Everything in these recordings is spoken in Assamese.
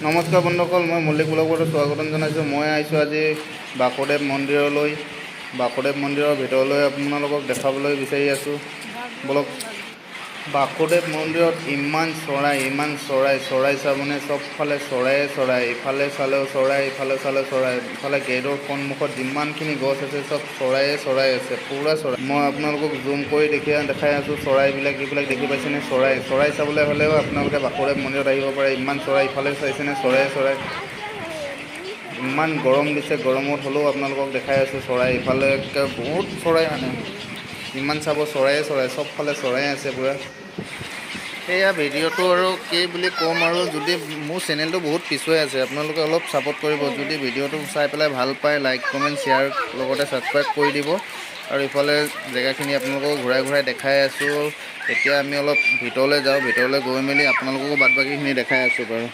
নমস্কাৰ বন্ধুসকল, মই মল্লিক ব্লগত স্বাগতম জনাইছোঁ। মই আহিছোঁ আজি বাসুদেৱ মন্দিৰলৈ। বাসুদেৱ মন্দিৰৰ ভিতৰলৈ আপোনালোকক দেখাবলৈ বিচাৰি আছোঁ। বলক। বাসুদেৱ মন্দিৰত ইমান চৰাই, ইমান চৰাই, চৰাই চাবনে? চবফালে চৰায়ে চৰাই। ইফালে চালেও চৰাই, ইফালে চালেও চৰাই। ইফালে গেটৰ সন্মুখত যিমানখিনি গছ আছে, চব চৰায়ে চৰাই আছে, পূৰা চৰাই। মই আপোনালোকক জুম কৰি দেখাই আছোঁ চৰাইবিলাক। এইবিলাক দেখি পাইছেনে? চৰাই। চৰাই চাবলৈ হ'লেও আপোনালোকে বাসুদেৱ মন্দিৰত আহিব পাৰে। ইমান চৰাই। ইফালে চাইছেনে? চৰায়ে চৰাই। ইমান গৰম দিছে, গৰমত হ'লেও আপোনালোকক দেখাই আছোঁ চৰাই। ইফালে একে বহুত চৰাই, মানে ইমান চাব চৰায়ে চৰাই, চবফালে চৰাই আছে পূৰা। সেয়া ভিডিঅ'টো আৰু কি বুলি ক'ম আৰু। যদি মোৰ চেনেলটো বহুত পিছুৱাই আছে, আপোনালোকে অলপ ছাপোৰ্ট কৰিব। যদি ভিডিঅ'টো চাই পেলাই ভাল পায়, লাইক, কমেণ্ট, শ্বেয়াৰ, লগতে ছাবস্ক্ৰাইব কৰি দিব। আৰু ইফালে জেগাখিনি আপোনালোকক ঘূৰাই ঘূৰাই দেখাই আছোঁ। এতিয়া আমি অলপ ভিতৰলৈ যাওঁ। ভিতৰলৈ গৈ মেলি আপোনালোককো বাদ বাকীখিনি দেখাই আছোঁ বাৰু।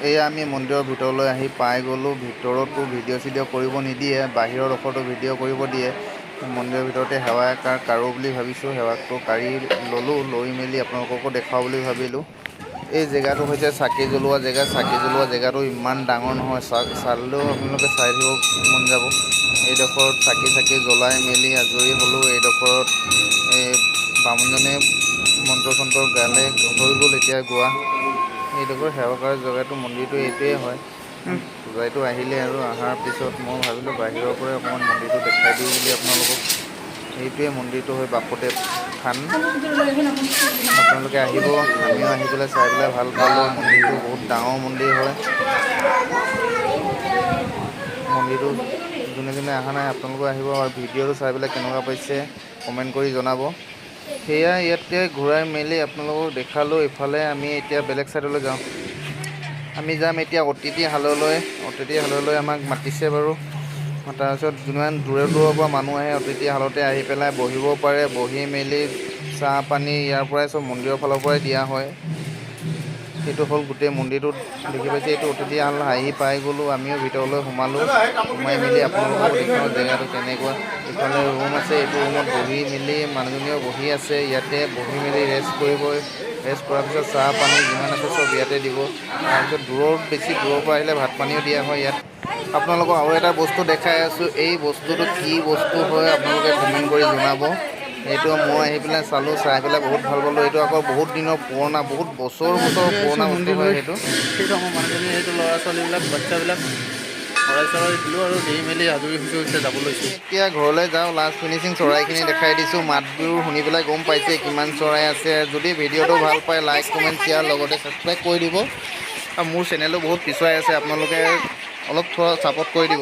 এয়া আমি মন্দিৰৰ ভিতৰলৈ আহি পাই গ'লোঁ। ভিতৰতো ভিডিঅ' চিডিঅ' কৰিব নিদিয়ে, বাহিৰৰ ডোখৰতো ভিডিঅ' কৰিব দিয়ে। মন্দিৰৰ ভিতৰতে সেৱা এষাৰ কাৰোঁ বুলি ভাবিছোঁ। সেৱাটো কাৰি ল'লোঁ, লৈ মেলি আপোনালোককো দেখুৱাওঁ বুলি ভাবিলোঁ। এই জেগাটো হৈছে চাকি জ্বলোৱা জেগা। চাকি জ্বলোৱা জেগাটো ইমান ডাঙৰ নহয়, চালেও আপোনালোকে চাই থাকিব মন যাব। এইডোখৰত চাকি চাকি জ্বলাই মেলি আজৰি হ'লোঁ। এইডোখৰত এই বামুণজনে মন্ত্ৰ চন্ত্ৰ গালে, হৈ গ'ল এতিয়া গোৱা। এইডোখৰ সেৱা কৰা জেগাটো, মন্দিৰটো এইটোৱে হয়। পূজাৰীটো আহিলে আৰু অহাৰ পিছত মই ভাবিলোঁ বাহিৰৰ পৰাই অকণমান মন্দিৰটো দেখাই দিওঁ বুলি আপোনালোকক। এইটোৱে মন্দিৰটো হয়, বাসুদেৱ থান। আপোনালোকে আহিব। আমিও আহি পেলাই চাই পেলাই ভাল পালোঁ। মন্দিৰটো বহুত ডাঙৰ মন্দিৰ হয়। মন্দিৰটো যোনে যোনে অহা নাই, আপোনালোকো আহিব আৰু ভিডিঅ'টো চাই পেলাই কেনেকুৱা পাইছে কমেণ্ট কৰি জনাব। সেয়া ইয়াতে ঘূৰাই মেলি আপোনালোকক দেখালোঁ। ইফালে আমি এতিয়া বেলেগ ছাইডলৈ যাওঁ। আমি যাম এতিয়া অতিথিশাললৈ। অতিথিশাললৈ আমাক মাতিছে বাৰু। তাৰপিছত যিমান দূৰে দূৰৰ পৰা মানুহ আহে, অতিথিশালতে আহি পেলাই বহিব পাৰে। বহি মেলি চাহ পানী ইয়াৰ পৰাই চব মন্দিৰৰ ফালৰ পৰাই দিয়া হয়। সেইটো হ'ল গোটেই মন্দিৰটোত দেখি পাইছে, এইটো অতিথিশাল। আহি পাই গ'লোঁ, আমিও ভিতৰলৈ সোমালোঁ। সোমাই মেলি আপোনালোককো দেখুৱাওঁ জেগাটো কেনেকুৱা। ইফালে ৰুম আছে। এইটো ৰুমত বহি মেলি মানুহজনীও বহি আছে। ইয়াতে বহি মেলি ৰেষ্ট কৰিব। ৰেষ্ট কৰাৰ পিছত চাহ পানী যিমান আছে চব ইয়াতে দিব। তাৰপিছত বেছি দূৰৰ পৰা আহিলে ভাত পানীও দিয়া হয় ইয়াত। আপোনালোকক আৰু এটা বস্তু দেখাই আছোঁ। এই বস্তুটো কি বস্তু হয়, আপোনালোকে কমেণ্ট কৰি জনাব। এইটো মই আহি পেলাই চালোঁ, চাই পেলাই বহুত ভাল পালোঁ। এইটো আকৌ বহুত দিনৰ পুৰণা, বহুত বছৰ বছৰ পুৰণা বস্তু হয় সেইটো। সেইটো আমাৰ মানুহজনী, সেইটো ল'ৰা ছোৱালীবিলাক, বাচ্ছাবিলাক। শৰাই চৰাই দিলোঁ আৰু দি মেলি আজৰি হৈছোঁ, এতিয়া যাব লৈছোঁ। এতিয়া ঘৰলৈ যাওঁ। লাষ্ট ফিনিচিং চৰাইখিনি দেখাই দিছোঁ। মাতবোৰ শুনি পেলাই গম পাইছে কিমান চৰাই আছে। যদি ভিডিঅ'টো ভাল পায়, লাইক, কমেণ্ট, শ্বেয়াৰ, লগতে ছাবস্ক্ৰাইব কৰি দিব। আৰু মোৰ চেনেলটো বহুত পিছুৱাই আছে, আপোনালোকে অলপ থোৱা ছাপোৰ্ট কৰি দিব।